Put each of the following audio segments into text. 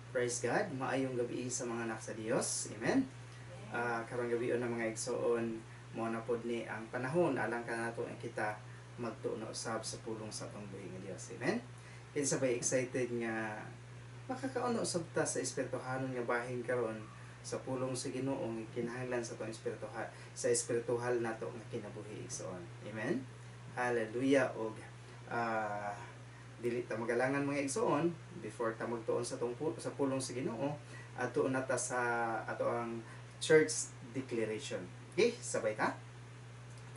Praise God. Maayong gabi sa mga anak sa Dios. Amen. Karong gabi na, mga igsoon, mo na pod ni ang panahon alang kanato ang kita magtuon na usab sa pulong sa atong buhi nga Dios. Amen. Kinsa bay excited nga makakauno usab ta sa espirituhanon nga bahin karon sa pulong sa Ginoo nga kinahanglan sa atong espirituhal, sa espirituhal nato nga kinabuhi, igsoon? Amen. Hallelujah. Og dili ta magalangan, mga igsoon, before ta magtuon sa pulong sa Ginoo, ato na ta sa ato ang church declaration. Okay, sabay ta.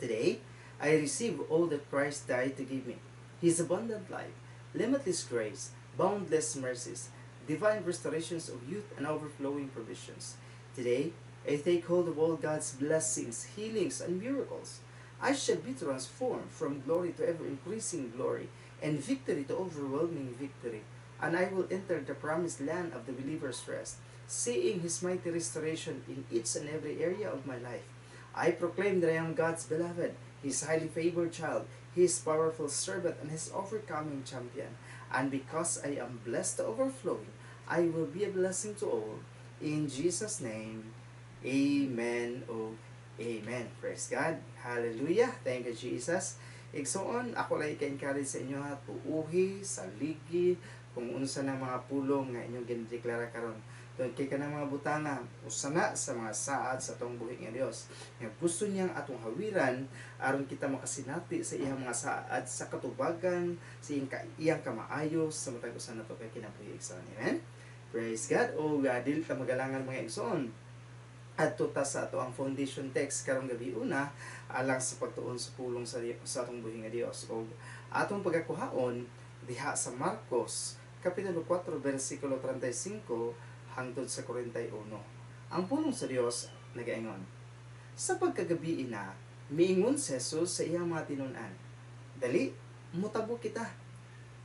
Today, I receive all that Christ died to give me: His abundant life, limitless grace, boundless mercies, divine restorations of youth, and overflowing provisions. Today, I take hold of all God's blessings, healings, and miracles. I shall be transformed from glory to ever increasing glory, and victory to overwhelming victory. And I will enter the promised land of the believer's rest, seeing His mighty restoration in each and every area of my life. I proclaim that I am God's beloved, His highly favored child, His powerful servant, and His overcoming champion. And because I am blessed to overflowing, I will be a blessing to all. In Jesus' name, amen o amen. Praise God. Hallelujah. Thank you, Jesus. Igsoon, ako lang ika-encourage sa inyo ha, tuuhi, saligi, kung unsa na mga pulong nga inyong ginadeklara karon. Tungod kay kanang mga butanga, usa na sa mga saad sa atong buhi nga Dios nga gusto niyang atong hawiran aron kita makasinati sa iyang mga saad sa katubagan, sa iyang kamaayo sa matag usa nato kay kinabuhi, igsoon. Amen. Praise God. O dili ta magalangan, mga igsoon. Adto ta sa ato ang foundation text karong gabi una alang sa pagtuon sa pulong sa atong buhi nga Dios. Og atong pagakuhaon diha sa Marcos kapitulo 4 bersikulo 35 hangtod sa 41. Ang pulong sa Dios nagaingon: Sa pagkagabii na, miingon si Jesus sa iyang mga tinun-an, "Dali, mutabok kita."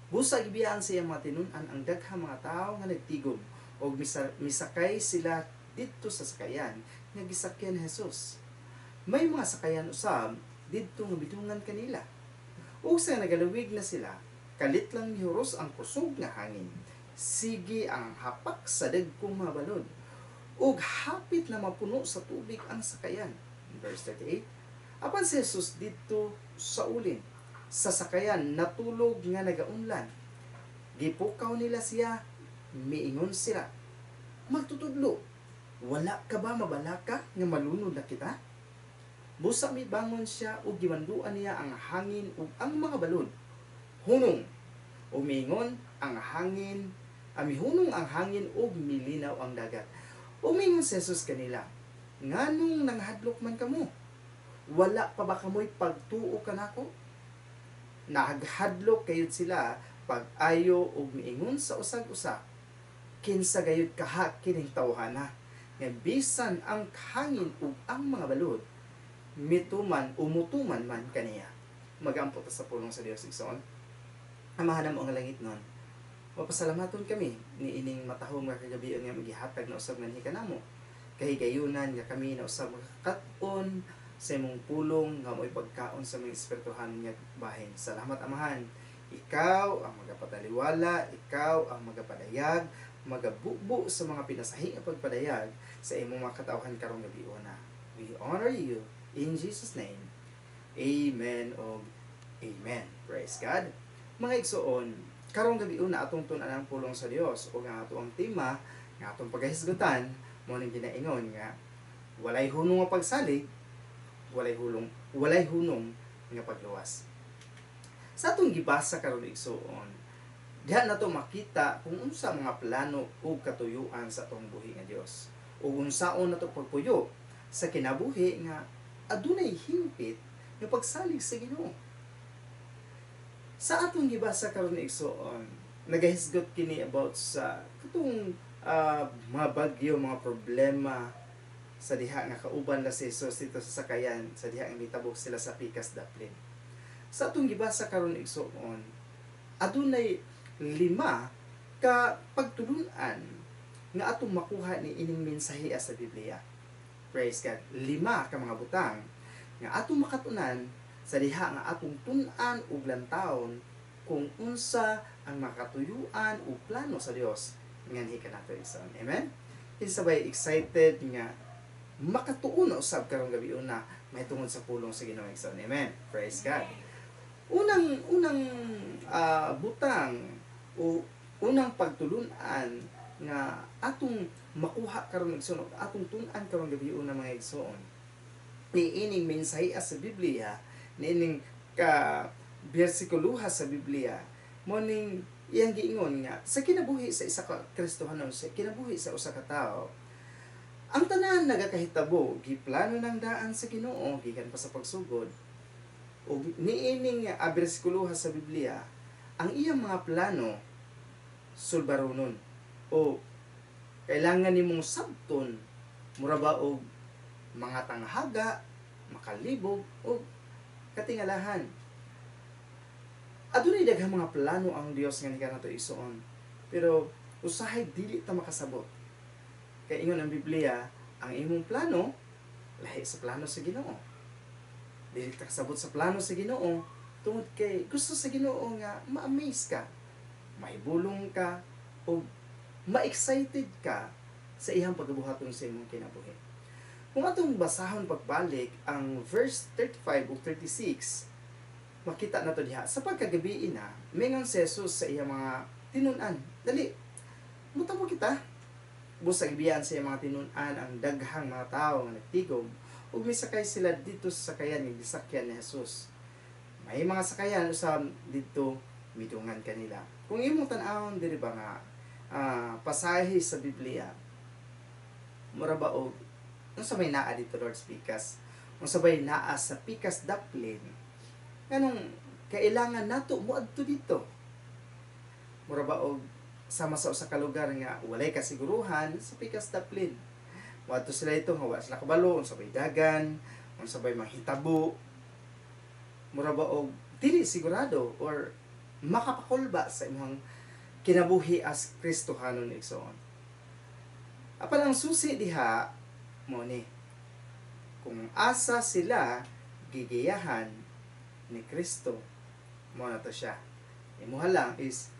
Busa gibiyaan sa iyang mga tinun-an ang daghang mga tawo nga nagtigom og misakay sila didto sa sakayan nga gisakyan ni Jesus. May mga sakayan usab didto nga midungan kanila. Ug sa nagalawig na sila, kalit lang mihuros ang kusog nga hangin. Sige ang hapak sa dagkong mga balod. Ug hapit na mapuno sa tubig ang sakayan. Verse 38. Apan si Jesus didto sa ulin, sa sakayan, natulog nga nagaunlan. Gipukaw nila siya, miingon sila, "Magtutudlo, wala ka ba mabalaka nga malunod na kita?" Busa mibangon siya ug gimanduan niya ang hangin ug ang mga balod, "Hunong!" Ug miingon ang hangin, mihunong ang hangin ug milinaw ang dagat. Umingon si Jesus kanila, "Nganong nanghadlok man kamo? Wala pa ba kamoy pagtuo kanako?" Naghadlok kayod sila pag-ayo ug miingon sa usag-usa, "Kinsa gayud kaha kining tawhana nga bisan ang hangin ug ang mga balod mituman umutuman man kaniya?" Magampo ta sa pulong sa Dios, igsoon. Amahan namo nga langitnon, mapasalamaton kami ni ining matahom nga kagabion nga magihatag na usab nganhi kanamo kahigayunan nga kami na usab makakat-on sa imong pulong nga mo'y pagkaon sa mga espirituhanon nga bahin. Salamat, Amahan. Ikaw ang magapataliwala, ikaw ang magapadayag, magabubo sa mga pinasahi nga pagpadayag sa imong mga katawhan karong gabi una. We honor you in Jesus' name. Amen og amen. Praise God. Mga igsoon, karong gabi una atong tun-an ang pulong sa Dios ug ang ato ang tema nga atong pagahisgutan mo ning ginaingon nga walay hunong nga pagsalig, walay hunong nga pagluwas. Sa atong gibasa karon, igsoon, diha nato makita kung unsa mga plano ug katuyuan sa atong buhi nga Dios ug unsaon nato pagpuyo sa kinabuhi nga adunay hingpit nga pagsalig sa Ginoo. Sa atong gibasa karon, igsoon, nagahisgot kini about sa katong mga bagyo, mga problema sa diha nga kauban la si Jesus dito sa sakayan sa diha nga mitabok sila sa pikas daplin. Sa atong gibasa karon, igsoon, adunay lima ka pagtulunan nga atong makuha ni ining mensahe sa Biblia. Praise God. Lima ka mga butang nga atong makatunan sa diha nga atong tun-an ug lantawon kung unsa ang makatuyuan ug plano sa Dios. nganhi kanato, igsoon. Amen? Kinsa bay excited nga makatuon na usab karong gabi una mahitungod sa pulong sa Ginoo, igsoon? Amen. Praise God. Unang unang butang o unang pagtulunan nga atong makuha karon, igsoon, atong tun-an karong gabi una, mga igsoon, niining mensahe sa Biblia, niining ka bersikuluha sa Biblia, mo ning iyang giingon nga sa kinabuhi sa isa ka Kristohanon, sa kinabuhi sa usa ka tawo, ang tanan nagakahitabo giplano ng daan sa Ginoo gikan pa sa pagsugod. Ug niining bersikuluha sa Biblia, ang iyang mga plano sulbaronon o kailangan nimong sabton, mura ba og mga tanghaga, makalibog o katingalahan. Adunay daghang mga plano ang Dios nga kanato, igsoon. Pero usahay dili ta makasabot. Kay ingon ang Biblia, ang imong plano lahi sa plano sa Ginoo. Dili ta kasabot sa plano sa Ginoo tungod kay gusto sa Ginoo nga ma-amaze ka, mahibulong ka o ma-excited ka sa iyang pagbuhaton sa imong kinabuhi. Kung atong basahon pagbalik ang verse 35 ug 36, makita nato diha sa pagkagabi na, mingon si Jesus sa iyang mga tinun-an, "Dali, mutabo kita." Busag gibiyan sa iyang mga tinun-an ang daghang mga tawo nga nagtigom ug misakay sila dito sa sakayan nga gisakyan ni Jesus. May mga sakayan usab didto midungan kanila. Kung imong tan-awon diri ba nga pasahe sa Biblia, mura ba og unsa may naa dito, Lord, sa pikas? Unsa bay naa sa pikas daplin nganong kailangan nato moadto dito? Mura ba og sama sa usa ka lugar nga walay kasiguruhan sa pikas daplin. Moadto sila ito nga wala sila kabalo unsa bay dagan, unsa bay mahitabo. Mura ba og dili sigurado or makapakulba sa imong kinabuhi as Kristohanon, igsoon. Apan ang susi diha mo ni kung asa sila gigiyahan ni Kristo, mo na to siya. Imuha lang is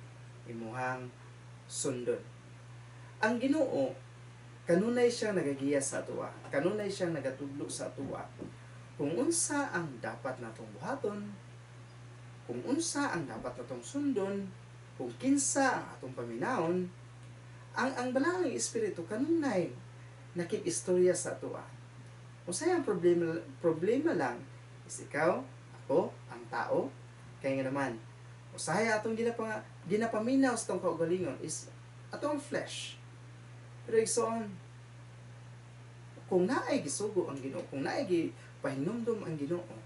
imuhang sundon. Ang Ginoo kanunay siyang nagagiya sa atoa, kanunay siyang nagatudlo sa atoa kung unsa ang dapat natong buhaton, kung unsa ang dapat natong sundon, kung kinsa ang atong paminawon. Ang Balaang Espiritu kanunay nakikistorya sa atoa. Unsay ang problema problema lang is ikaw, ako, ang tao, kaya nga naman usahay atong ginapaminaw sa atong kaugalingon is atong flesh. Pero igsoon, kung naay gisugo ang Ginoo, kung naay gipahinumdum ang Ginoo,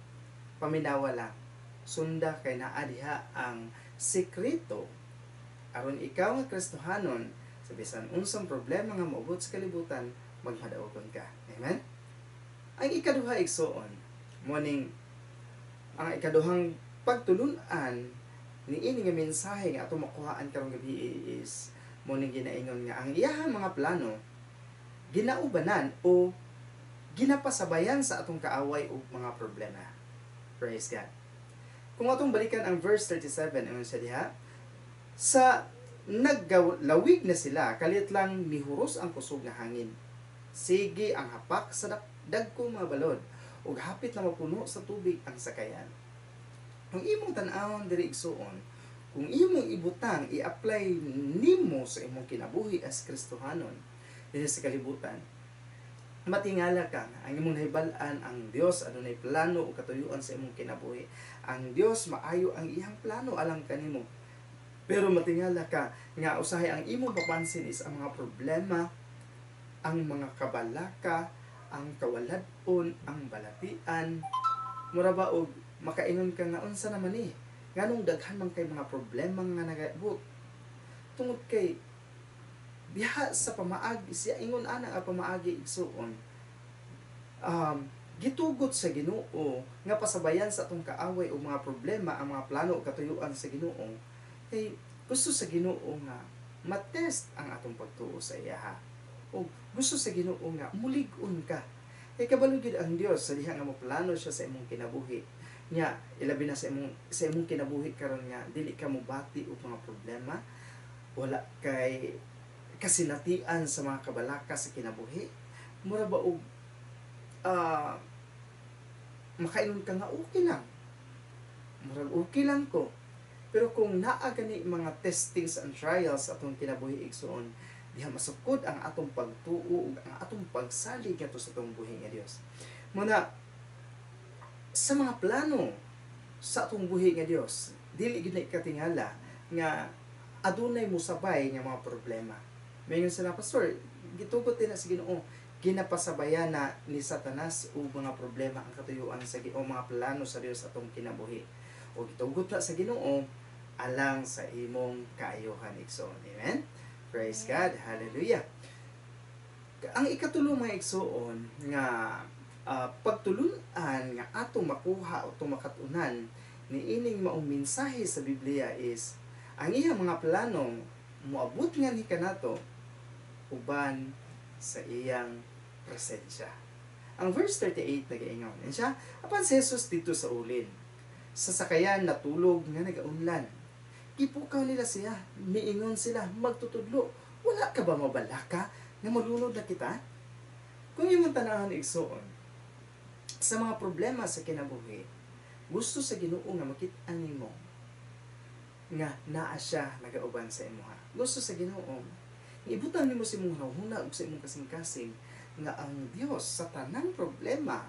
paminawa lang, sunda kay naa diha ang sekreto aron ikaw nga Kristohanon, sa bisan unsang problema nga moabot sa kalibutan, magmadaogon ka. Amen. Ang ikaduha, igsoon, morning ang ikaduhang pagtulunan ni ini nga mensahe nga atong makuhaan karong gabi is mo ning ginaingon nga ang iyahang mga plano ginaubanan o ginapasabayan sa atong kaaway og mga problema. Praise God. Kung atong balikan ang verse 37, ingon siya diha, sa naggalawig na sila, kalit lang mihuros ang kusog nga hangin. Sige ang hapak sa dagkong mga balod, ug hapit na mapuno sa tubig ang sakayan. Kung imong tan-awon diri, igsuon, kung imong ibutang, i-apply nimo sa imong kinabuhi as Kristohanon dinhi sa kalibutan, matingala ka nga ang imong nahibal-an, ang Dios adunay plano o katuyuan sa imong kinabuhi. Ang Dios maayo ang iyang plano alang kanimo. Pero matingala ka nga usahay ang imong papansin is ang mga problema, ang mga kabalaka, ang kawalad-on, ang balatian. Mura ba og makaingon ka nga unsa naman ni? Nganong daghan man kay mga problema nga nagaabot? Tungod kay diha sa pamaagi siya ingon ana nga pamaagi, igsuon, gitugot sa Ginoo nga pasabayan sa atong kaaway o mga problema ang mga plano o katuyuan sa Ginoo kay gusto sa Ginoo nga matest ang atong pagtuo sa iya o gusto sa Ginoo nga mulig-on ka kay kabalo gyud ang Dios sa diha nga moplano siya sa imong kinabuhi nya, ilabi na sa imong kinabuhi karon nga dili ka mobati og mga problema, wala kay kasinatian sa mga kabalaka sa kinabuhi, mura ba og makaingon ka nga okay lang, murag okay lang ko. Pero kung naa gani mga testings and trials atong kinabuhi, igsuon, diha masukod ang atong pagtuo ug ang atong pagsalig ngadto sa atong buhi nga Dios. Muna sa mga plano sa atong buhi nga Dios, dili gid na ikatingala nga adunay mosabay nga mga problema. Mayon sila, "Pastor, gitugot din na sa Ginoo." Ginapasabayan na ni Satanas og mga problema ang katuyuan sa o mga plano sa Dios atong kinabuhi. O gitugot na sa Ginoo alang sa imong kaayuhan, igsoon. Amen. Praise God. Hallelujah. Ang ikatulo, mga igsoon, nga pagtulunan nga atong makuha o atong makatunan ni ining maong mensahe sa Biblia is ang iyang mga plano moabot nga ni kanato uban sa iyang presensya. Ang verse 38 nagaingon, yan siya, apan si Jesus didto sa ulin. Sa sakayan natulog nga nagaunlan. Gipukaw nila siya, miingon sila, "Magtutudlo, wala ka ba mabalaka nga malunod na kita?" Kung imong tanawon, igsuon, sa mga problema sa kinabuhi, gusto sa Ginoo nga makit-an nimo nga naa siya nagauban sa imuha. Gusto sa Ginoo ibutang nimo sa imong hunahuna ug sa imong kasing-kasing nga ang Dios sa tanang problema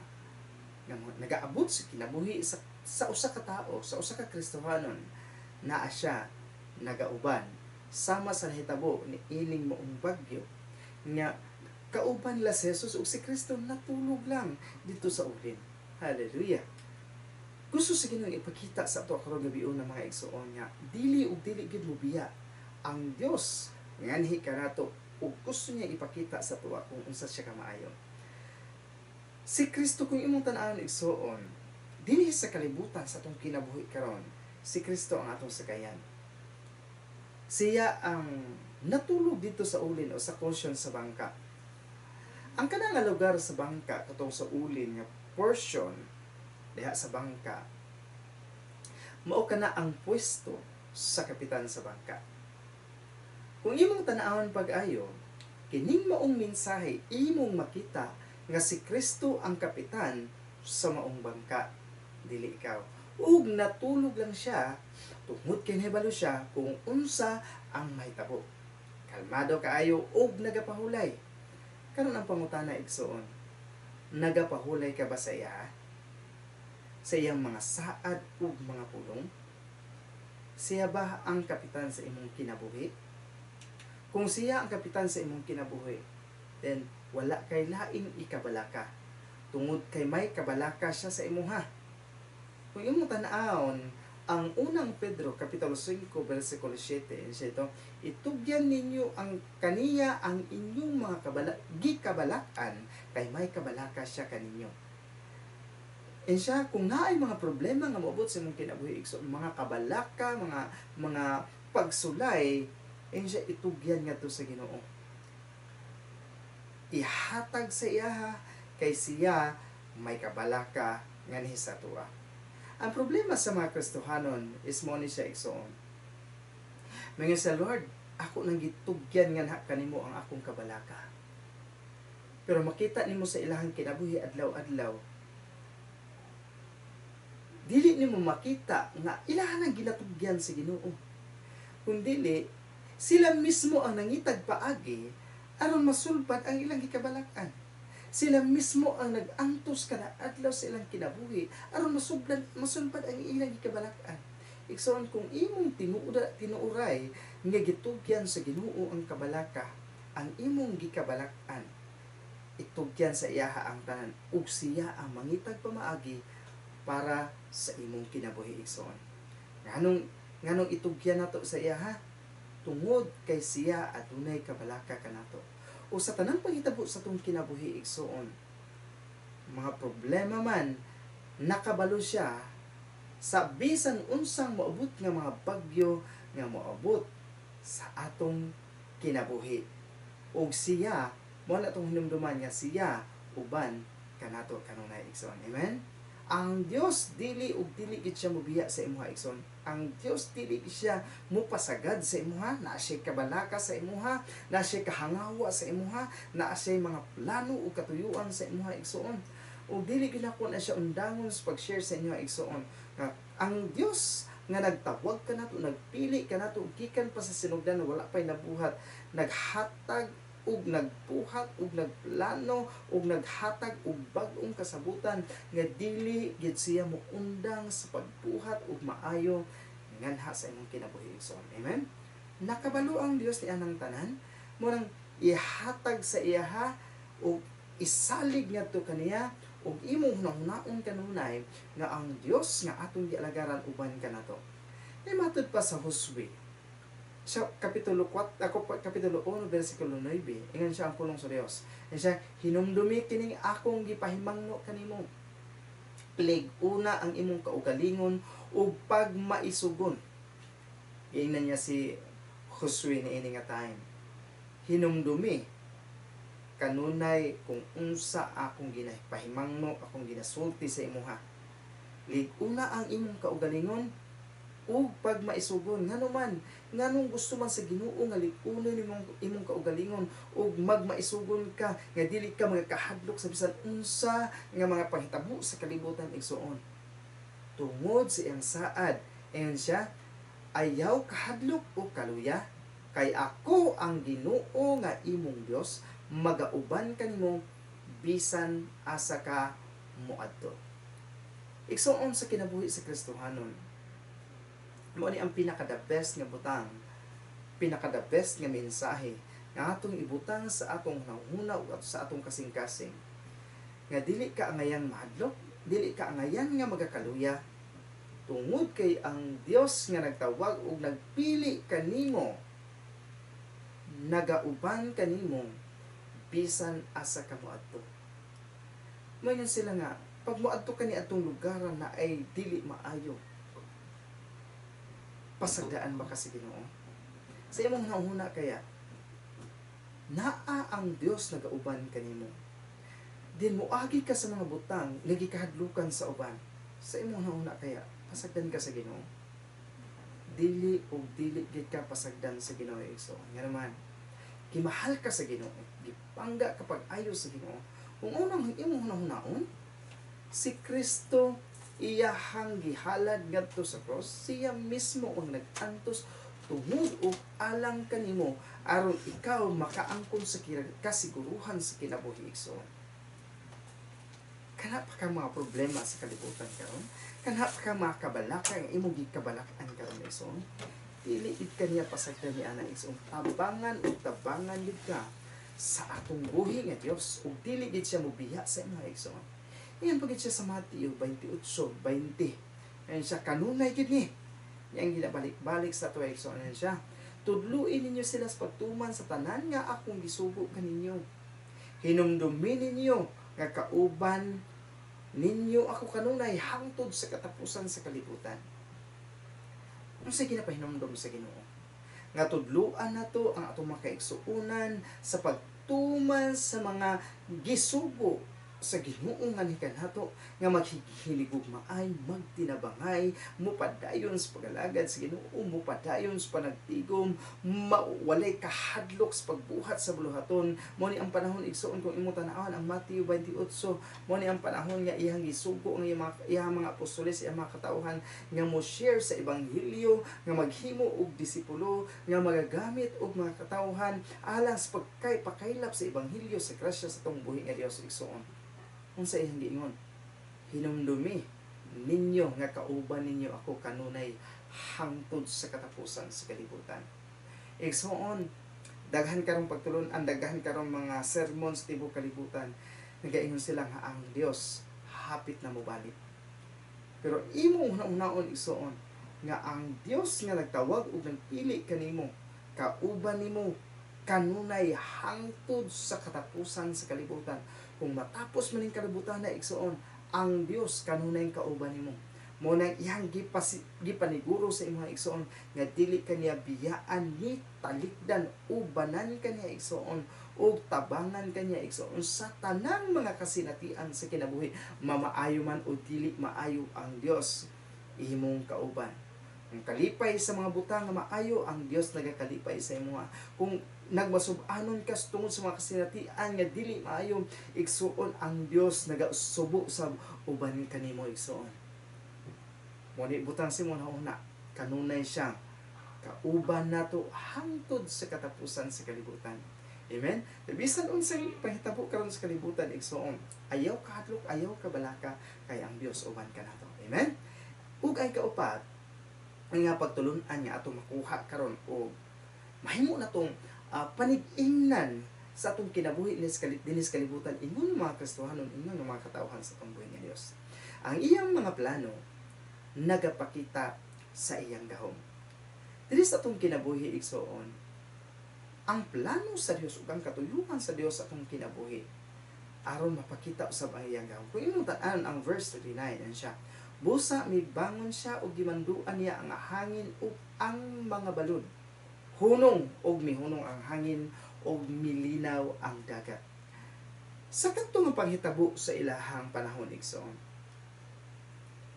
nga nagaabot sa kinabuhi sa usa ka tawo, sa usa ka Kristohanon, naa siya nagauban, sama sa nahitabo ni ining maong bagyo nga kauban nila si Jesus ug si Kristo natulog lang didto sa ulin. Hallelujah. Gusto sa Ginoo ipakita sa ato karong gabi ng mga igsoon nga dili ug dili gid mo biya ang Dios nganhi kanato ug gusto niya ipakita sa tuwa kung unsa siya kamaayo. Si Kristo, kung imong tan-awon, igsuon, dinhi sa kalibutan sa atong kinabuhi karon, si Kristo ang atong sakayan. Siya ang natulog didto sa ulin o sa cushion sa bangka. Ang kanang nga lugar sa bangka, katong sa ulin nga portion diha sa bangka, mao kana ang pwesto sa kapitan sa bangka. Kung imong tan-awon pag-ayo, kining maong mensahe, imong makita nga si Kristo ang kapitan sa maong bangka, dili ikaw. Ug natulog lang siya tungod kay nahibalo siya kung unsa ang mahitabo. Kalmado kaayo ug nagapahulay. Karon ang pangutana, igsuon, nagapahulay ka ba sa iya? Sa iyang mga saad ug mga pulong? Siya ba ang kapitan sa imong kinabuhi? Kung siya ang kapitan sa imong kinabuhi, then wala kay laing ikabalaka. Tungod kay may kabalaka siya sa imuha. Kung imong tan-awon, ang Unang Pedro kapitulo 5 versikulo 7, siya ito, "Itugyan ninyo ang kaniya ang inyong mga gikabalak-an kay may kabalaka siya kaninyo." And siya, kung naay mga problema nga moabot sa imong kinabuhi, igsoon, mga kabalaka, mga pagsulay, and siya, itugyan ngadto sa Ginoo. Ihatag sa iya kay siya may kabalaka nganhi sa atoa. Ang problema sa mga Kristohanon is mo ni siya, igsoon. Mga sa "Lord, ako nang gitugyan nga kanimo ang akong kabalaka." Pero makita nimo sa ilahang kinabuhi adlaw-adlaw, dili nimo makita nga ilahan ang ginatugyan sa Ginoo. Kung dili, sila mismo ang nangitag paagi aron masulbad ang ilang gikabalak-an. Sila mismo ang nag-antos kada adlaw sa ilang kinabuhi aron masulbad ang ilang gikabalak-an. Igsoon, kung imong tinuuray nga gitugyan sa Ginoo ang kabalaka, ang imong gikabalak-an, itugyan sa iyaha ang tanan ug siya ang mangitag pamaagi para sa imong kinabuhi, igsoon. Nganong itugyan nato sa iyaha? Tungod kay siya adunay kabalaka kanato. O sa tanang panghitabo sa atong kinabuhi, igsoon, mga problema man, nakabalo siya sa bisan unsang moabot nga mga bagyo nga moabot sa atong kinabuhi. Og siya, mo na atong hinumduman nga siya uban kanato kanunay, igsoon. Amen? Ang Dios dili ug dili gid siya mobiya sa imuha, igsoon. Ang Dios dili gid siya mupasagad sa imuha, naa siya kabalaka sa imuha, naa siya kahangawa sa imuha, naa siya mga plano ug katuyuan sa imuha, igsoon. Ug dili gid nako na siya undangon sa pag-share sa inyo, igsoon. Nga ang Dios nga nagtawag kanato, nagpili kanato gikan pa sa sinugdan, wala pay nabuhat, naghatag ug nagbuhat ug nagplano ug naghatag og bag-ong kasabutan nga dili gid siya moundang sa pagbuhat og maayo nganha sa imong kinabuhi, igsoon. Amen. Nakabalo ang Dios ni anang tanan, mo nang ihatag sa iyaha ug isalig ngadto kaniya ug imong hunahunaon kanunay nga ang Dios nga atong gialagaran uban kanato. Ay matud pa sa Josue sa kapitulo 4 ako, kapitulo 1 bersikulo 9, ingon siya ang pulong sa Dios. Ingon siya, "Hinumdumi kining akong gipahimangno kanimo. Lig-una ang imong kaugalingon ug pagmaisugon." Giingnan niya si Josue niini nga time. "Hinumdumi kanunay kung unsa akong ginapahimangno, akong ginasulti sa imuha. Lig-una ang imong kaugalingon ug pagmaisugon." Ngano man, nganong gusto man sa Ginoo nga lig-unon imong kaugalingon ug magmaisugon ka nga dili ka magakahadlok sa bisan unsa nga mga panghitabo sa kalibutan, igsuon? Tungod sa iyang saad, ingon siya, "Ayaw kahadlok o kaluya, kay ako ang Ginoo nga imong Dios, magauban kanimo bisan asa ka moadto." Igsuon, sa kinabuhi sa Kristohanon, mao ni ang pinaka the best nga butang, pinaka the best nga mensahe nga atong ibutang sa atong hunahuna ug sa atong kasing-kasing. Nga dili ka angayang mahadlok, dili ka angayan nga magakaluya, tungod kay ang Dios nga nagtawag ug nagpili kanimo nagauban kanimo bisan asa ka moadto. Moingon sila nga pag moadto kani atong lugar na ay dili maayo, pasagdaan ba ka sa Ginoo? Sa imong hunahuna kaya, naa ang Dios nagauban kanimo. Din moagi ka sa mga butang nga gikahadlukan sa uban. Sa imong hunahuna kaya, pasagdan ka sa Ginoo? Dili ug dili gid ka pasagdan sa Ginoo, igsoon. Nga naman, gimahal ka sa Ginoo, gipangga ka pag-ayo sa Ginoo. Kung unang imong hunahunaon, si Kristo iyahang gihalad ngadto sa cross, siya mismo ang nag-antos tungod ug alang kanimo aron ikaw makaangkon sa kasiguruhan sa kinabuhi, igsoon. Kana pa ka mga problema sa kalibutan karon, kana pa ka mga kabalaka nga imong gikabalak-an karon, igsoon. Dili gid kaniya pasagdan ni ana, igsoon. Tabangan ug tabangan gid ka sa atong buhi nga Dios ug dili gid siya mobiya sa imong, igsoon. Ingon pa gid siya sa Mateo 28:20. Ayan siya, kanunay gid ni. Yang ginabalik-balik sa ato, igsoon. Ayan siya, "Tudluin ninyo sila sa pagtuman sa tanan nga akong gisugo kaninyo. Hinumdumin ninyo nga kauban ninyo ako kanunay hangtod sa katapusan sa kalibutan." Unsa ginapahinumdum sa Ginoo? Nga tudluan nato ang atong mga kaigsuonan sa pagtuman sa mga gisugo sa Ginoo nga kanato nga maghihiligugmaay, magtinabangay, mupadayon sa pagalagad sa Ginoo, mupadayon sa panagtigom, walay kahadlok sa pagbuhat sa buluhaton. Mo ni ang panahon, igsuon, kung imong tan-awon ang Mateo 28, mo ni ang panahon nga iyang gisugo ang iyang mga apostoles, iyang mga katawhan nga mo share sa ebanghelyo, nga maghimo og disipulo, nga magagamit og mga katawhan alang sa pagkay pakaylap sa ebanghelyo sa grasya sa atong buhi nga Dios, igsuon. Unsa iyang giingon? "Hinumdumi ninyo nga kauban ninyo ako kanunay hangtod sa katapusan sa kalibutan." Igsuon, daghan karong pagtulon-an, daghan karong mga sermons tibuok kalibutan, nagaingon sila nga ang Dios hapit na mobalik. Pero imong hunahunaon, igsuon, nga ang Dios nga nagtawag ug nagpili kanimo, kauban nimo kanunay hangtod sa katapusan sa kalibutan. Kung matapos man ning kalibutan na, igsuon, ang Dios kanunay kauban nimo. Mo nang iyang gipaniguro sa imong igsoon nga dili kaniya biyaan ni talikdan, ubanan kaniya igsoon ug tabangan kaniya igsoon sa tanang mga kasinatian sa kinabuhi, mamaayo man o dili maayo, ang Dios imong kauban. Kung kalipay sa mga butang nga maayo, ang Dios nagakalipay sa imuha. Kung nagmasub-anon ka tungod sa mga kasinatian nga dili maayo igsuon, ang Dios nagasubo sa uban kanimo igsuon. Mo ni butang si mo una, kanunay siyang kauban nato hangtod sa katapusan sa kalibutan. Amen? Bisan unsay panghitabo karon sa kalibutan igsuon, ayaw kahadlok, ayaw kabalaka, kay ang Dios uban kanato. Amen? Ug ay kaupat nga pagtulun-an nga atong makuha karon o mahimo natong panig-ingnan sa atong kinabuhi dinis kalibutan ingon mga Kristohanon, ingon mga katawhan sa atong buhi nga Dios. Ang iyang mga plano nagapakita sa iyang gahom. Diri sa atong kinabuhi igsoon, ang plano sa Dios ug ang katuyukan sa Dios sa atong kinabuhi aron mapakita usab ang iyang gahom. Kung imong tan-an ang verse 39, an siya, busa mibangon siya ug gimanduan niya ang hangin ug ang mga balud. Hunong ug mihunong ang hangin ug milinaw ang dagat. Sa kadto nga panghitabo sa ilahang panahon igsoon,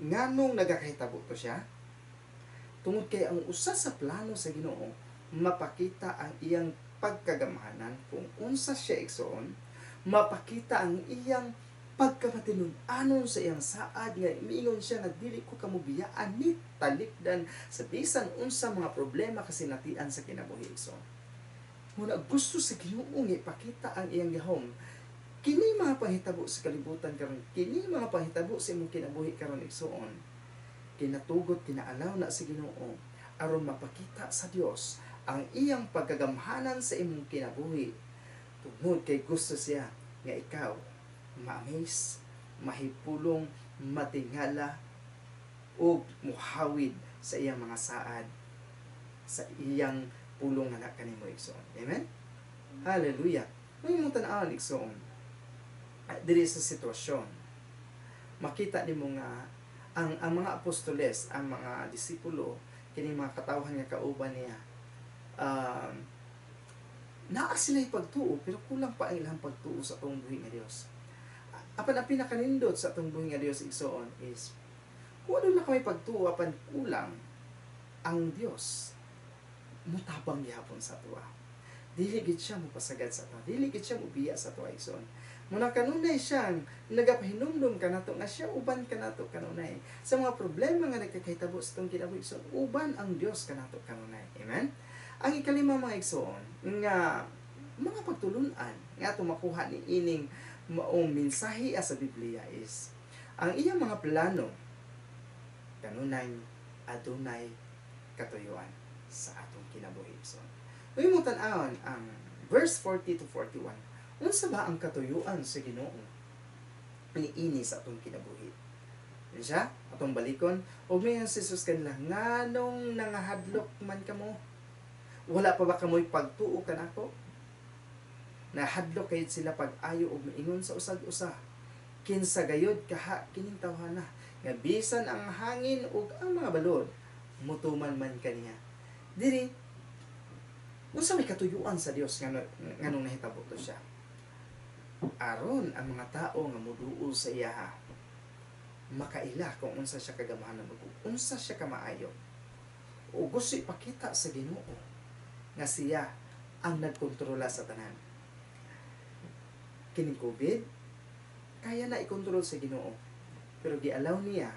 nganong nagakahitabo to siya? Tungod kay ang usa sa plano sa Ginoo mapakita ang iyang pagkagamhanan kung unsa siya igsoon, mapakita ang iyang pagkamatinud-anon sa iyang saad nga miingon siya nga dili ko kamo biyaan ni talikdan sa bisan unsa mga problema kasinatian sa kinabuhi igsoon. Muna gusto sa Ginoo nga ipakita ang iyang gahom. Kini mga panghitabo sa kalibutan karon, kini mga panghitabo sa imong kinabuhi karon igsoon, kinatugot, kinaalaw na sa Ginoo aron mapakita sa Dios ang iyang pagkagamhanan sa imong kinabuhi, tungod kay gusto siya nga ikaw ma-amaze, mahipulong, matingala ug muhawid sa iyang mga saad, sa iyang pulong nga na kanimo igsoon. Amen? Hallelujah. Kung imong tan-awon igsoon, diri sa sitwasyon, makita nimo nga ang mga apostoles, ang mga disipulo, kini mga katawhan nga kauban niya, naa sila pagtuo, pero kulang pa ang ilang pagtuo sa atong buhi nga Dios. Apan ang pinakanindot sa atong buhi nga Dios igsoon is kung ano na kami pagtuo apan kulang, ang Dios mutabang gihapon sa atoa. Dili gid siya mopasagad sa atoa. Dili gid siya mobiya sa atoa igsoon. Muna kanunay siyang nagapahinumdum kanato nga siya uban kanato kanunay. Sa mga problema nga nagkakahitabo sa atong kinabuhi igsoon, uban ang Dios kanato kanunay. Amen? Ang ikalima mga igsoon nga mga pagtulunan nga atong makuha ni ining maong mensahe sa Biblia is ang iyang mga plano kanunay adunay katuyuan sa atong kinabuhi igsoon. Kung imong tan-awon ang verse 40 to 41, unsa ba ang katuyuan sa Ginoo niini sa atong kinabuhi? Yun siya, atong balikon, ug miingon si Jesus kanila, nganong nangahadlok man kamo? Wala pa ba kamoy pagtuo kanako? Nahadlok kayod sila pag-ayo og miingon sa usag-usa, kinsa gayod kaha kining tawhana nga bisan ang hangin ug ang mga balod mutuman man kaniya? Diri, unsa may katuyuan sa Dios nganong nahitabo to siya? Aron ang mga tao nga moduol sa iya makaila kung unsa siya kagamhanan ug unsa siya kamaayo. O gusto ipakita sa Ginoo nga siya ang nagkontrola sa tanan. Kining COVID, kaya na ikontrol sa Ginoo, pero gialaw niya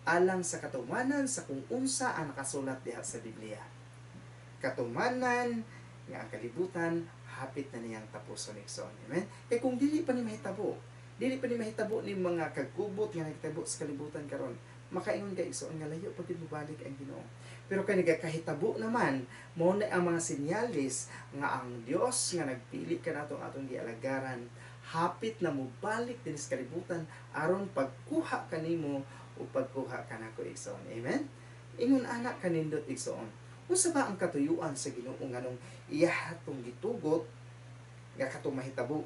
alang sa katumanan sa kung unsa ang nakasulat diha sa Biblia. Katumanan nga ang kalibutan hapit na niyang tapuson igsoon. Amen? Kay kung dili pa ni mahitabo, dili pa ni mahitabo ni mga kagubot nga nagtabo sa kalibutan karon, makaingon ka igsoon nga layo pa gyud mobalik ang Ginoo. Pero kay nagakahitabo naman, mao na ang mga sinyalis nga ang Dios nga nagpili kanato ang atong gialagaran hapit na mobalik dinhi sa kalibutan aron pagkuha kanimo o pagkuha kanako igsoon. Amen? Ingon ana kanindot igsoon. Unsa ba ang katuyuan sa Ginoo nganong iya tong gitugot nga katong mahitabo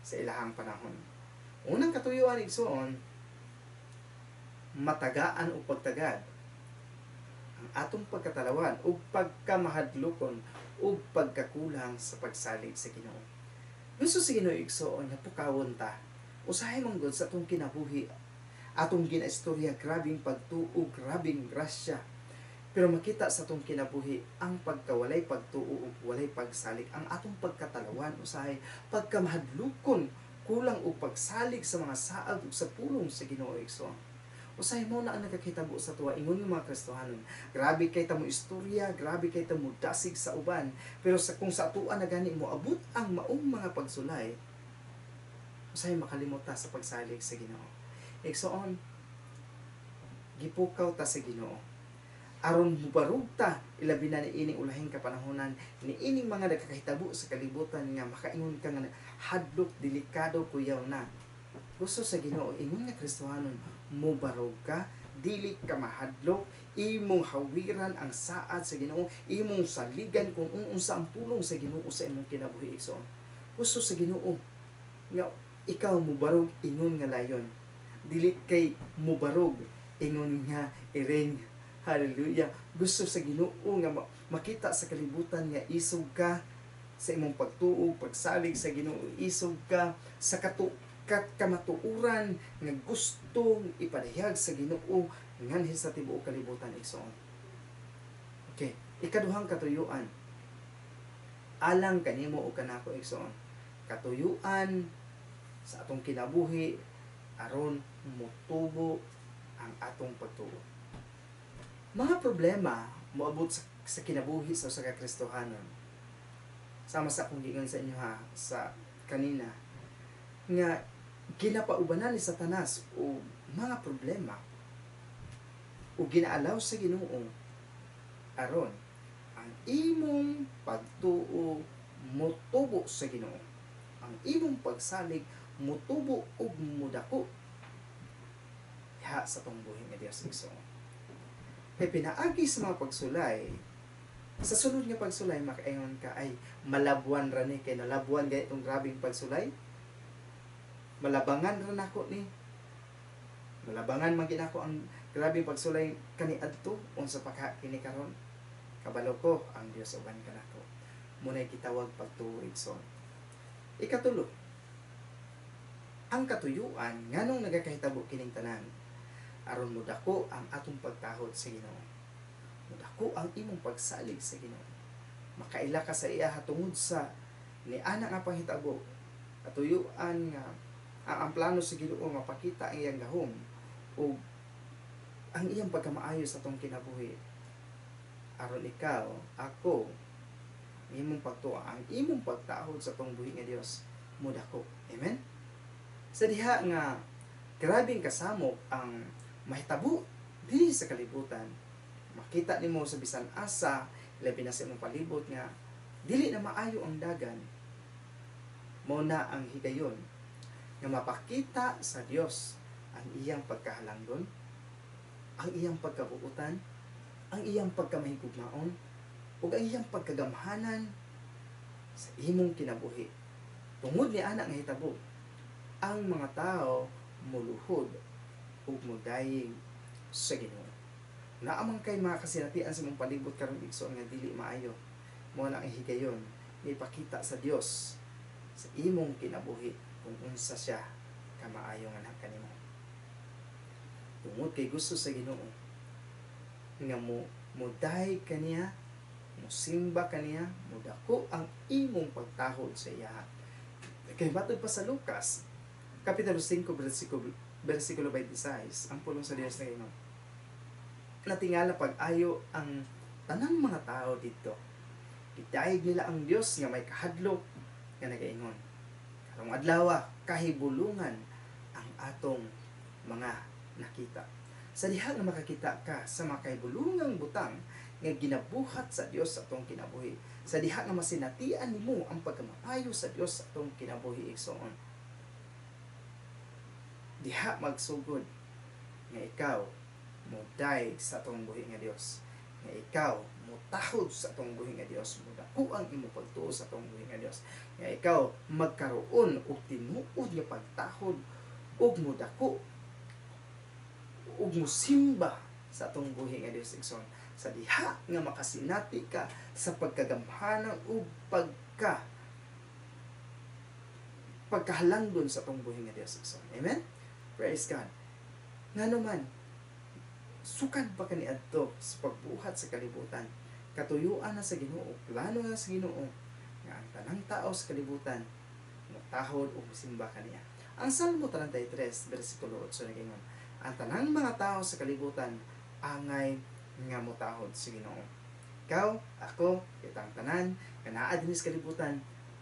sa ilahang panahon? Unang katuyuan igsoon, matagaan og pagtagad ang atong pagkatalawan ug pagkamahadlokon ug pagkakulang sa pagsalig sa Ginoo. Gusto sa Ginoo, igsoon, nga pukawon ta. Usahay man gud sa atong kinabuhi, atong ginaistorya, grabing pagtuo, grabing grasya. Pero makita sa atong kinabuhi ang pagkawalay pagtuo ug walay pagsalig, ang atong pagkatalawan usahay, pagkamahadlokon, kulang og pagsalig sa mga saad ug sa pulong sa Ginoo, igsoon. Usahay mo na ang nagkakitabo sa tuwa ingon ng mga Kristohanon. Grabe kay ta mo istorya, grabe kay ta mo dasig sa uban, pero sa kung sa atoa na gani mo abot ang maong mga pagsulay, usahay makalimot ta sa pagsalig sa Ginoo. Igsoon, gipukaw ta sa Ginoo aron mubarog ta, ilabi na niining ulahing kapanahonan, niining mga nagkakahitabo sa kalibutan nga makaingon ka nga hadlok, delikado, kuyaw na. Gusto sa Ginoo ingon nga Kristohanon, mubarog ka, dili ka mahadlok, imong hawiran ang saad sa Ginoo, imong saligan kung unsa ang pulong sa Ginoo sa imong kinabuhi, igsoon. Gusto sa Ginoo nga ikaw mubarog ingon nga layon, dili kay mubarog ingon nga iring. Hallelujah. Gusto sa Ginoo nga makita sa kalibutan nga isog ka sa imong pagtuo, pagsalig sa Ginoo, isog ka sa kamatuoran nga gustong ipadayag sa Ginoo nganhi sa tibuok kalibutan, igsoon. Okay, ikaduhang katuyuan alang kanimo o kanako, igsoon. Katuyuan sa atong kinabuhi aron motubo ang atong pagtuo. Mga problema moabot sa kinabuhi sa usa ka Kristohanon. Sama sa akong giingon sa inyo ha sa kanina nga ginapaubanan ni Satanas o mga problema o ginaalaw sa Ginoo aron ang imong pagtuo motubo sa Ginoo. Ang imong pagsalig motubo ug modako diha sa tong buhi nga Dios, igsoon. Kay pinaagi sa mga pagsulay, sa sunod nga pagsulay makaingon ka, "Ay, malabuan ra ni, kay nalabuan gani itong grabing pagsulay. Malabangan ra nako ni. Malabangan man gid ako ang grabing pagsulay kaniadto, unsa pa ka kini karon. Kabalo ko ang Dios uban kanako." Muna'y gitawag pagtuo, igsoon. Ikatulo, ang katuyuan nganong nagakahitabo kining tanan aron modako ang atong pagtahod sa Ginoo. Modako ang imong pagsalig sa Ginoo. Makaila ka sa iya tungod sa ni ana nga panghitabo, katuyuan nga ang plano sa Ginoo mapakita ang iyang gahom o ang iyang pagkamaayo sa atong kinabuhi. Aron ikaw, ako, ang imong pagtuo, ang imong pagtahod sa atong buhi nga Dios modako. Amen. Sa diha nga grabing kasamok ang mahitabo dinhi sa kalibutan, makita nimo sa bisan asa, labi na sa imong palibot, nga dili na maayo ang dagan, mao na ang higayon nga mapakita sa Dios ang iyang pagkahalangdon, ang iyang pagkabuutan, ang iyang pagkamahigugmaon, ug ang iyang pagkagamhanan sa imong kinabuhi. Tungod ni ana nga hitabo, ang mga tao muluhod ug modayeg sa Ginoo. Naa man kay mga kasinatian sa imong palibot karon, igsoon, nga dili maayo. Mao na ang higayon nga ipakita sa Dios sa imong kinabuhi kung unsa siya kamaayo nga kanimo. Tungod kay gusto sa Ginoo nga mo modayeg kaniya, mosimba kaniya, modako ang imong pagtahod sa iya. Kay matod pa sa Lucas, Kapitulo 5, versikulo 26, ang pulong sa Dios na ingon, "Natingala pag-ayo ang tanang mga tao didto. Gidayeg nila ang Dios nga may kahadlok nga nagaingon, 'Karong adlaw kahibulungan ang atong mga nakita.'" Sa diha nga makakita ka sa mga kahibulungang butang nga ginabuhat sa Dios sa atong kinabuhi, sa diha nga masinatian nimo ang pagkamaayo sa Dios sa atong kinabuhi, igsoon, diha magsugod nga ikaw modayeg sa atong buhi nga Dios, nga ikaw motahod sa atong buhi nga Dios, modako ang imong pagtuo sa atong buhi nga Dios, nga ikaw magkaroon og tinuod nga pagtahod ug modako ug musimba sa atong buhi nga Dios, igsoon, sa diha nga makasinati ka sa pagkagamhanan ug pagkahalandon sa atong buhi nga Dios, igsoon. Amen? Praise God. Ngano man, sukad pa kaniadto sa pagbuhat sa kalibutan, katuyuan na sa Ginoo, plano na sa Ginoo nga ang tanang tao sa kalibutan motahod ug mosimba kaniya. Ang Salmo 33 bersikulo 8 nagaingon, ang tanang mga tao sa kalibutan angay nga motahod sa Ginoo. Ikaw, ako, kitang tanan nga naa dinhi sa kalibutan,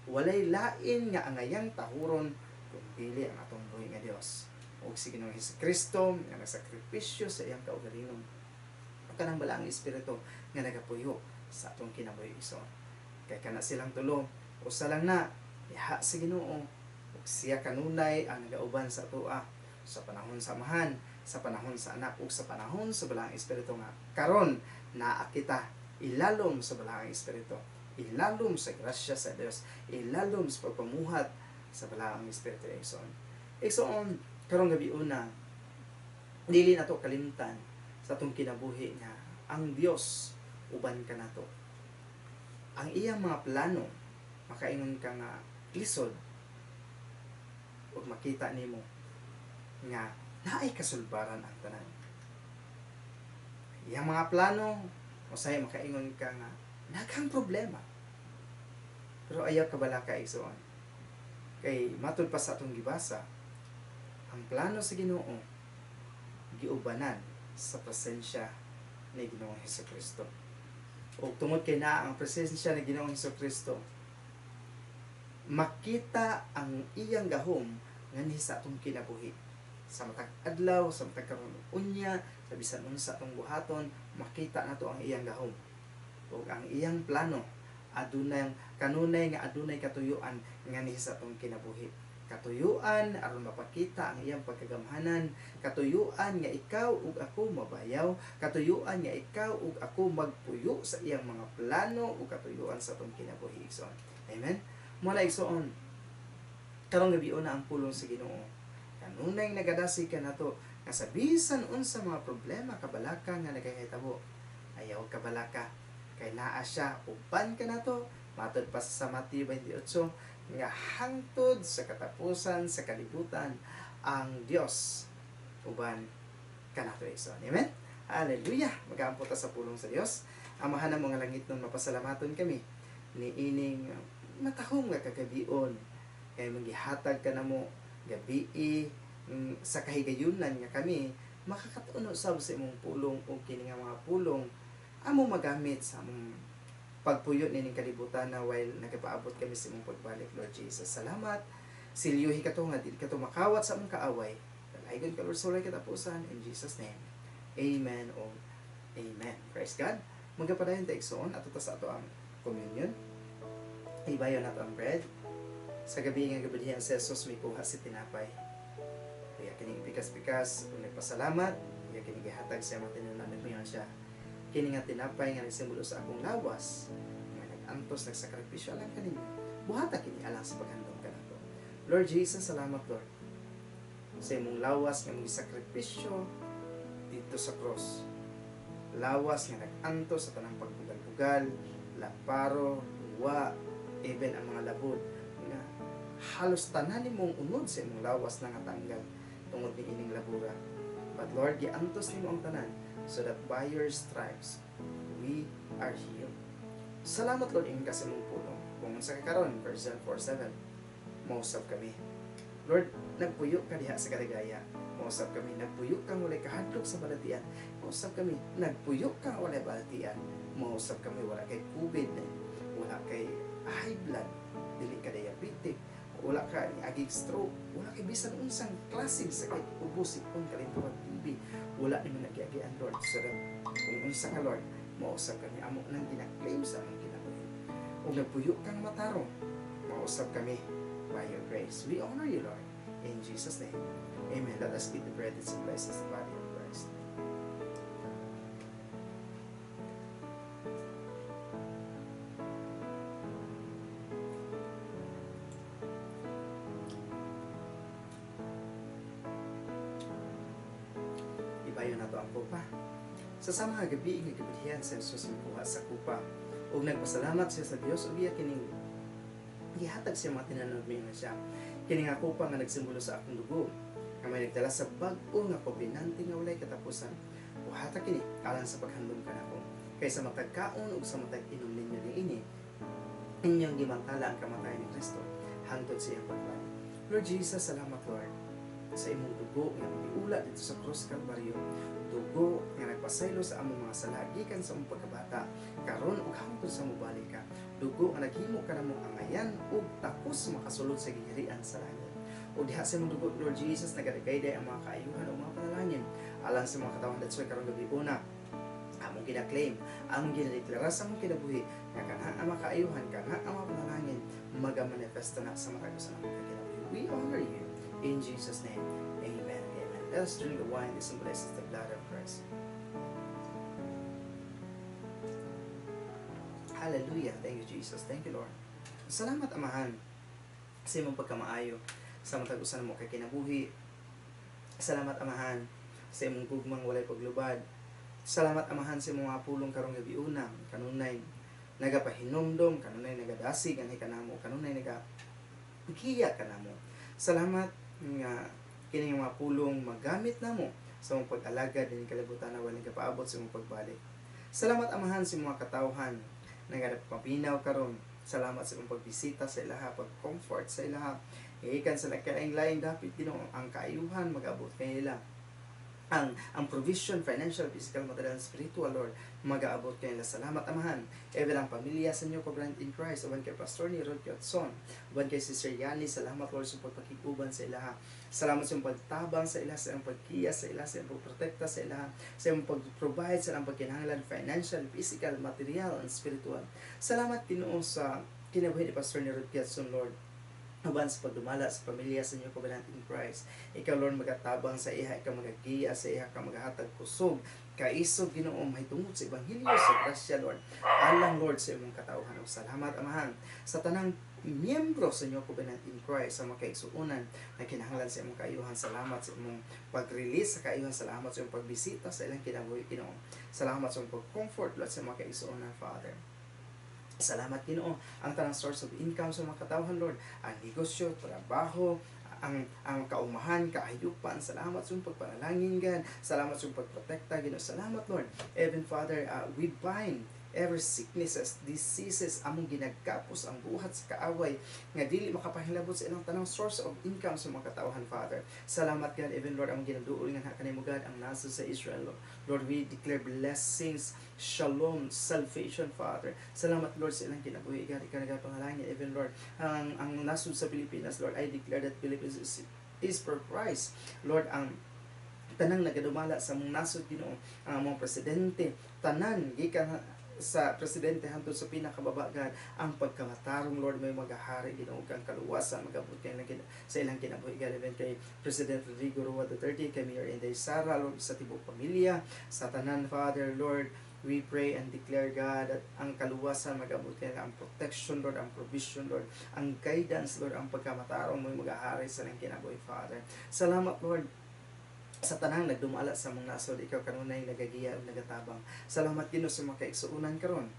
walay lain nga angayang tahuron kung dili ang atong buhi nga Dios ug si Ginoong Hesukristo nga nagsakripisyo sa iyang kaugalingon ug kanang Balaang Espiritu nga nagapuyo sa atong kinabuhi, igsoon. Kay kana silang tulo, usa lang na diha sa Ginoo, ug siya kanunay ang nagauban sa atoa sa panahon sa Amahan, sa panahon sa Anak ug sa panahon sa Balaang Espiritu nga karon naa kita ilalom sa Balaang Espiritu, ilalom sa grasya sa Dios, ilalom sa pagpamuhat sa Balaang Espiritu, igsoon. Igsoon, karong gabi una, dili nato kalimtan sa atong kinabuhi nga ang Dios uban kanato. Ang iyang mga plano, makaingon ka nga lisod ug makita nimo nga naay kasulbaran ang tanan. Iyang mga plano, usahay makaingon ka nga naghang problema. Pero ayaw kabalaka, igsoon. Kay matud pa sa atong gibasa, ang plano sa Ginoo giubanan sa presensya ni Ginoong Hesukristo. O tungod kay naa ang presensya ni Ginoong Hesukristo, makita ang iyang gahom nganhi sa atong kinabuhi. Sa matag adlaw, sa matag karon unya, sa bisan unsa atong buhaton, makita nato ang iyang gahom. Ug ang iyang plano adunay kanunay nga adunay katuyuan nganhi sa atong kinabuhi. Katuyuan aron mapakita ang iyang pagkagamhanan, katuyuan nga ikaw ug ako mabayaw, katuyuan nga ikaw ug ako magpuyo sa iyang mga plano ug katuyuan sa atong kinabuhi, igsoon. Amen. Muna, igsoon, karong gabi na ang pulong sa Ginoo. Kanunay nagadasig kanato nga sa bisan unsa mga problema kabalaka nga nagahitabo, ayaw kabalaka kay naa siya uban kanato. Matod pa sa Mateo 28 nga hangtod sa katapusan sa kalibutan ang Dios uban kanato, igsoon. Amen. Hallelujah. Magaampo ta sa pulong sa Dios. Amahan ng mga langit nun, mapasalamaton kami ni ining matahom nga kagabion kay manggihatag ka namo gabii sa kahigayunan nga kami makakatuno sab sa imong pulong o kini nga mga pulong amo magamit sa among pagpuyo nining kalibutan na while nagapaabot kami sa imong pagbalik, Lord Jesus. Salamat. Silyuhi ka to nga dili ka to makawat sa among kaaway. Dalaygon ka, Lord, sa walay katapusan. In Jesus' name. Amen o amen. Praise God. Magapadayon ta, igsoon, ato ta sa ato ang communion. Ibayon nato ang bread. Sa gabi nga gibadhian si Jesus, mikuha si tinapay. Kaya kining pikas-pikas, kung nagpasalamat, kaya kining gihatag sa mga tinunan, nagmayon siya, kini nga tinapay nga nagsimbolo sa akong lawas, nga nag-antos, nagsakripisyo alang kaninyo. Buhata kini alang sa paghandom kanato. Lord Jesus, salamat, Lord, sa imong lawas nga mong sakripisyo dito sa cross. Lawas nga nag-antos sa tanang pagbugal-bugal, laparo, luwa, even ang mga labod nga halos tanan nimong unod sa imong lawas na nga tanggal tungod ni ining labura. But Lord, giantos nimo ang tanan so that by your stripes we are healed. Salamat, Lord, ingon ka sa imong pulong. Kung unsa ka karon, verse 4:7, mausab kami. Lord, nagpuyo ka diha sa kadagaya, mausab kami. Nagpuyo kang walay kahadlok sa balatian, mausab kami. Nagpuyo kang walay balatian, mausab kami. Wala kay COVID, wala kay high blood, dili ka diabetic, wala ka ni agig stroke, wala kay bisan unsang klaseng sakit, ubos, sipon, kalinturan, TB, wala nimo nagiagian, Lord. So that kung unsa ka, Lord, mausab kami. Amo nang gina-claim sa among kinabuhi. Ug nagpuyo kang matarong, mausab kami by your grace. We honor you, Lord. In Jesus' name. Amen. Let us eat the bread that symbolizes the body of Christ. Baybayon nato ang kupa. Sa sama nga gabi nga gibudhian si Jesus, mikuha sa kupa ug nagpasalamat siya sa Dios ug iya kining gihatag sa mga tinunan. Miingon siya, "Kini nga kupa nga nagsimbolo sa akong dugo nga may nagdala sa bag-o nga kobenante nga walay katapusan. Buhata kini alang sa paghandom kanako. Kay sa matag kaon ug sa matag inom ninyo niini, inyong gimantala ang kamatayon ni Kristo hangtod sa iyang pagbalik." Lord Jesus, salamat, Lord, sa imong dugo nga giula didto sa krus Kalbaryo, dugo nga nagpasaylo sa among mga sala gikan sa among pagkabata karon ug hangtod sa mobalik ka, dugo nga naghimo kanamo angayan ug takos makasulod sa gingharian sa langit. Ug diha sa imong dugo, Lord Jesus, nagadagayday ang mga kaayuhan ug mga panalangin alang sa mga katawhan. That's why karong gabi una, among gina-claim, among ginadeklara sa among kinabuhi nga kana ang mga kaayuhan, kana ang mga panalangin, maga-manifesta na sa matag usa namong kinabuhi. We honor you in Jesus' name. Amen. Amen. Let us drink the wine that symbolizes the blood of Christ. Hallelujah. Thank you, Jesus. Thank you, Lord. Salamat, Amahan, sa imong pagkamaayo sa matag usa namo kay kinabuhi. Salamat, Amahan, sa imong gugmang walay paglubad. Salamat, Amahan, sa imong mga pulong karong gabi una, kanunay nagapahinumdom, kanunay nagadasig anhi kanamo, kanunay naga giya kanamo. Salamat nga kini mga pulong magamit namo sa imong pag-alagad dinhi kalibutan na walay kapaabot sa imong pagbalik. Salamat, Amahan, sa imong mga katawhan nga nagapaminaw karon. Salamat sa imong pagbisita sa ilaha, pag-comfort sa ilaha. Gikan sa nagkalaing-laing dapit, Ginoo, ang kaayuhan mag-abot kanila. Ang provision, financial, physical, material, and spiritual, Lord, mag-aabot kanila. Salamat, Amahan. Even ang pamilya sa New Covenant in Christ, uban kay Pastor ni Rod Kiotson, uban kay Sister Yani, salamat, Lord, sa pagpakig-uban sa ilaha. Salamat sa imong pagtabang sa ilaha, sa imong paggiya sa ilaha, sa imong pagprotekta sa ilaha, sa imong pag-provide sa ilang pagkinahanglan, financial, physical, material, and spiritual. Salamat, Ginoo, sa kinabuhi ni Pastor ni Rod Kiotson, Lord, uban sa pagdumala sa pamilya sa New Covenant in Christ. Ikaw, Lord, magatabang sa iha, ikaw magagiya sa iha, ikaw magahatag kusog, kaisog, Ginoo, mahitungod sa ebanghelyo sa grasya, Lord. Alang, Lord, sa imong katawhan. Ug salamat, Amahan, sa tanang miyembro sa New Covenant in Christ, sa mga kaigsuonan na kinahanglan sa imong kaayuhan. Salamat sa imong pag-release sa kaayuhan. Salamat sa imong pagbisita sa ilang kinabuhi, Ginoo. Salamat sa imong pag-comfort, Lord, sa mga kaigsuonan, Father. Salamat, Ginoo, ang tanang source of income sa mga katawhan, Lord, ang negosyo, trabaho, ang kaumahan, kaayupan. Salamat sa imong pagpanalangin, God. Salamat sa imong pagprotekta, Ginoo. Salamat, Lord. Even Father, we bind every sicknesses, diseases, among ginagkapos ang buhat sa kaaway nga dili makapahilabot sa ilang tanang source of income sa mga katawhan, Father. Salamat, God. Even, Lord, among ginaduol nga kanimo, God, ang nasod sa Israel. Lord. Lord, we declare blessings, shalom, salvation, Father. Salamat, Lord, sa ilang kinabuhi, God. Ikaw nagapanalangin. Even, Lord, ang nasod sa Pilipinas, Lord, I declare that Philippines is for Christ. Lord, ang tanang nagadumala sa among nasod, Ginoo, ang among presidente, tanan gikan sa presidente hangtod sa pinakababa, God, ang pagkamatarong, Lord, may magahari, Ginoo, kang kaluwasan magabot kay sa ilang kinabuhi, God. Even kay President Rodrigo Roa Duterte, kay Mayor Inday Sara, Lord, sa tibuok pamilya, sa tanan, Father, Lord, we pray and declare, God, that ang kaluwasan magabot kay ang protection, Lord, ang provision, Lord, ang guidance, Lord, ang pagkamatarong mo magahari sa ilang kinabuhi, Father. Salamat, Lord, sa tanang nagdumala sa among nasod. Ikaw kanunay nagagiya ug nagatabang. Salamat, Ginoo, sa mga kaigsuonan karon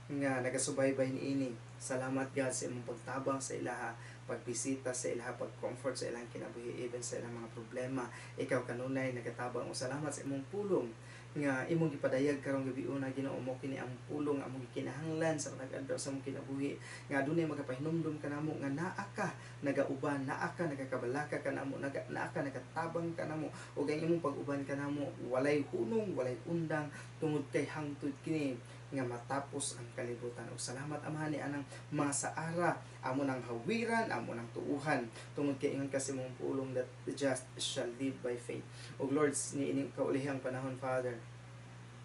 nga nagasubaybay niini. Salamat, God, sa imong pagtabang sa ilaha, pagbisita sa ilaha, pag-comfort sa ilang kinabuhi, even sa ilang mga problema. Ikaw kanunay nagatabang. O salamat sa imong pulong nga imong gipadayag karong gabi una, Ginoo. Mo kini ang pulong among gikinahanglan sa matag adlaw sa among kinabuhi nga adunay magapahinumdum kanamo nga naa ka nagauban, naa ka nagakabalaka kanamo, naa ka nagatabang kanamo, ug ang imong pag-uban kanamo walay hunong, walay undang, tungod kay hangtod kini nga matapos ang kalibutan. Ug salamat, Amahan, ni anang mga saara amo nang hawiran, amo nang tuuhan, tungod kay ingon kasi mong pulong that the just shall live by faith. Ug Lord, niining kaulihang panahon, Father,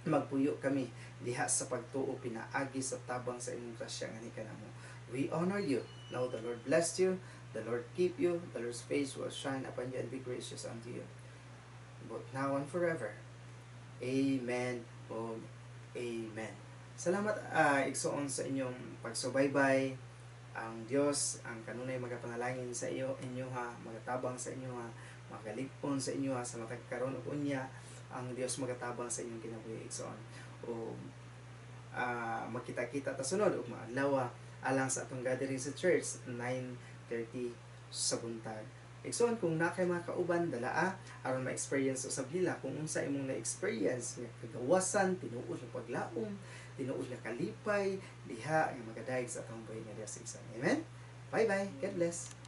magpuyo kami diha sa pagtuo pinaagi sa tabang sa imong grasya nga kanamo. We honor you. Now the Lord bless you, the Lord keep you, the Lord's face will shine upon you and be gracious unto you, both now and forever. Amen ug amen. Salamat, igsoon, sa inyong pagsubaybay. Ang Dios ang kanunay magapanalangin sa iyo inyo ha, magatabang sa inyo ha, magalig-on sa inyo ha, sa matag karon ug unya. Ang Dios magatabang sa inyong kinabuhi, igsoon. O magkita-kita ta sunod ug maadlaw alang sa atong gathering sa church 9:30 sa buntag. Igsoon, kung naa kay mga kauban, dalaa aron ma-experience usab nila kung unsa imong na-experience nga kagawasan, tinuod nga paglaom, tinuod nga kalipay diha nga magadayeg sa atong buhi nga Dios, igsoon. Amen. Bye bye. God bless.